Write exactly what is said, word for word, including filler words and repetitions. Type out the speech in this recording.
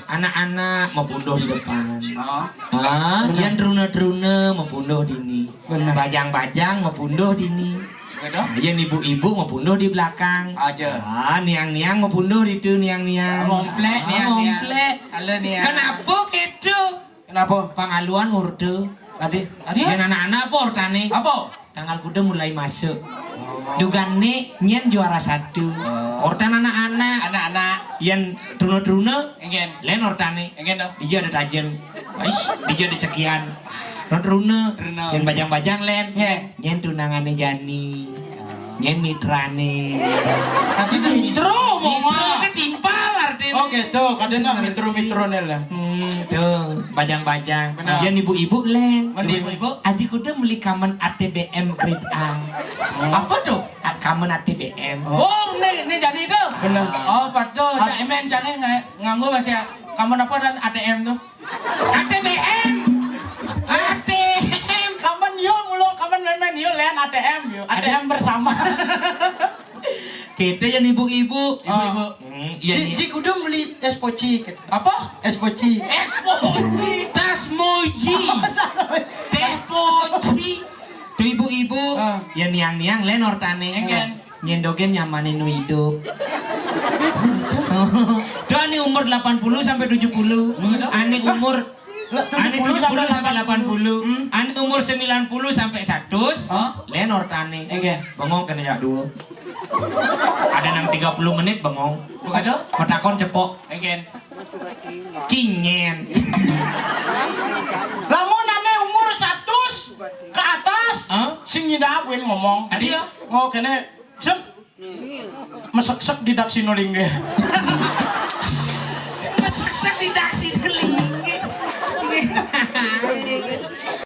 Anak-anak mapunduh di depan. Oh. Ah, benar. Yén truna-truna mapunduh dini. Benar. Bajang-bajang mapunduh dini. Betul. Yén ibu-ibu mapunduh di belakang. Aja. Ah, niang-niang mapunduh ditu, niang-niang. Ngomplek. Ah, niang-niang. Ngomplek. Halo, niang. Kenapa gitu? Kenapa? Pangaluan orta. Tadi, tadi. Yén anak-anak apa ortané? Apa? Tanggal kuda mulai masuk. Oh. Dugané nyén juara satu. Oh. Ortan anak-anak. Anak-anak. Yén truna-truna, engkén. Lén ortané. Engkén to. Dija ada tajen. Ais. Dija ada cekian. Truna-truna. Truna. Yén bajang-bajang lén. Nyén. Nyén tunangané jani. Nyén mitrané. Tadi mitro mau mah. Mitro timpal artinya. Oh gitu, kadéna mitro-mitroné lah. Hmm, tuh, bajang-bajang. Benar. Yén ibu-ibu lén. Mandi ibu-ibu. Aji kuda meli kamen A T B M grade A. Apa tuh? A-, kamen A T B M. Oh, né, né jani to. Benar. Oh, padahal ada emen cangé nga-, nganggo masih kamen apa dan A T M tuh? A T B M. A T M. Kamen yo mulu, kamen mén-mén yo lén A T M yo. A T M bersama. Kita yang ibu-ibu. Ibu-ibu. Hmm, iya, ji, iya. Ji kudu meli és poci gitu. Apa? És poci. És poci. Tas moji. Téh poci. Tuh ibu-ibu, ah, ya niang-niang lén ortané. Engkén. Nyén dogén nyamané nu idup. Tuh ané umur delapan puluh sampai tujuh puluh. Ané umur Lah, ané tujuh puluh sampai delapan puluh. Hmm. Ané umur sembilan puluh sampai seratus. Hah? Lén ortané. Engkén. Bengong kéné ya dua. Ada nang tiga puluh menit bengong. Bukan dong? Matakon cepok. Engkén. Cingén. Lamun ané umur seratus ke atas, hah? Sing nyidap win ngomong. Adi ya? Oh, kéné. Sem. Meseksek di daksina linggih. Meseksek di daksina linggih.